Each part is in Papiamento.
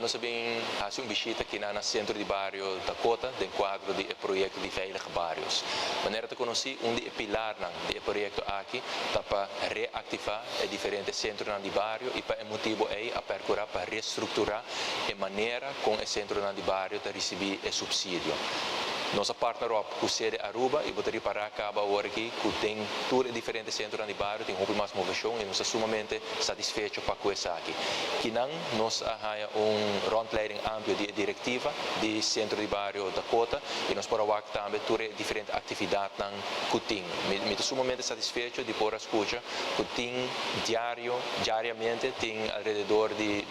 Nos a bin hasi un bishita aki na Sentro di Bario Dakota, den kuadro di proyekto di Veilige Barios. Manera ta konosí, un di e pilarnan di e proyekto aki ta pa reaktivá e diferente sentronan di bario i pa e motibu ei a perkurá pa restrukturá e manera kon e sentronan di bario ta risibí e supsidio. Nos a partner up ku Sede Aruba i bo ta ripará kaba awor aki ku den tur e diferente sentronan di bario tin hopi mas moveshon i nos ta sumamente satisfecho pa ku esaki. Kinan nos a haña un rondleiding amplio di e direktiva di Sentro di Bario Dakota i nos por a wak tambe tur e diferente aktividatnan ku tin. Mi ta sumamente satisfecho di por a skucha ku tin diario, diariamente tin alrededor di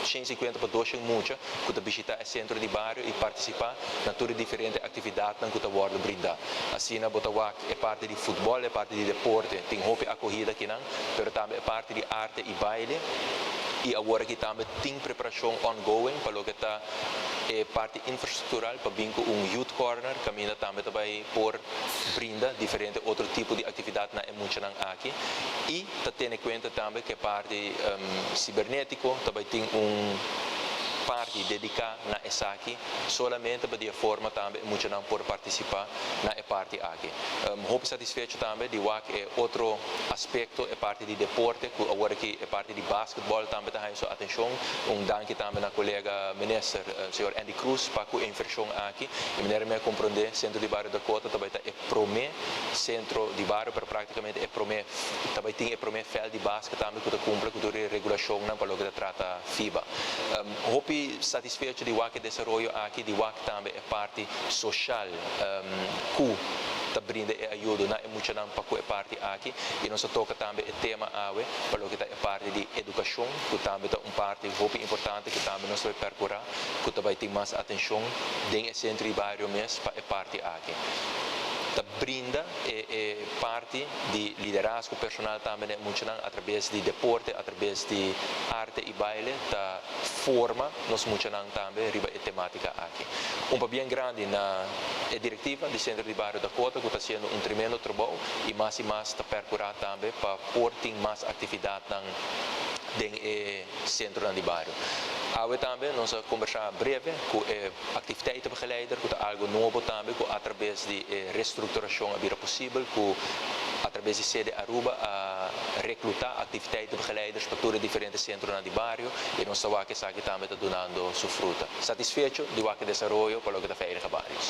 150 pa 200 mucha ku ta bishitá e sentro di bario i partisipá na tur e diferente aktividatnan ku ta wòrdu brindá. Asina bo ta wak e parti di futbòl, e parti di deporte, tin hopi akohida akinan, pero tambe e parti di arte i baile i awor aki tambe tin preparashon ongoing pa loke ta e parti infrastruktural pa bin ku un youth corner kaminda tambe ta bai por brinda diferente otro tipo di aktividat na e muchanan aki i ta tene kuenta tambe ku e parti sibernétiko ta bai tin un parti dediká na esaki solamente pa di e forma tambe e muchanan por partisipá na e parti aki. Hopi satisfecho tambe di wak e otro aspekto, e parti di deporte ku awor aki e parti di basketbòl tambe ta haña su atenshon. Un danki tambe na kolega minister señor Endy Croes pa ku e invershon aki. E manera mi a komprondé, Sentro di Bario Dakota ta bai ta e promé sentro di bario, pero práktikamente e promé ta bai tin e promé vèlt di basket tambe ku ta kumpli ku tur e regulashonnan pa loke ta trata FIBA. Hopi satisfecho di wak e desaroyo aki, di wak tambe e parti sosial ku ta brinda e ayudo na e muchanan pa ku e parti aki i nos a toka tambe e tema awe pa loke ta e parti di edukashon ku tambe ta un parti hopi importante ku tambe nos ta bai perkurá ku ta bai tin mas atenshon den e sentro di bario mes pa e parti aki. Ta brinda e e parti di liderazgo personal tambe na e muchanan atrabes di deporte, atrabes di arte i baile ta forma nos muchanan tambe riba e temátika aki. Un pabien grandi na e direktiva di Sentro di Bario Dakota ku ta hasiendo un tremendo trabou i mas i mas ta perkurá tambe pa por tin mas aktividatnan den e sentronan di bario. Awe tambe nos a kombersá breve ku e activiteitenbegeleider ku ta algu nobo tambe ku atrabes di e restrukturashon a bira posibel ku atrabes di Sede Aruba a reklutá activiteitenbegeleiders pa tur e diferente sentronan di bario i nos ta wak esaki tambe ta dunando su fruta. Satisfecho di wak e desaroyo pa loke ta Veilige Barios.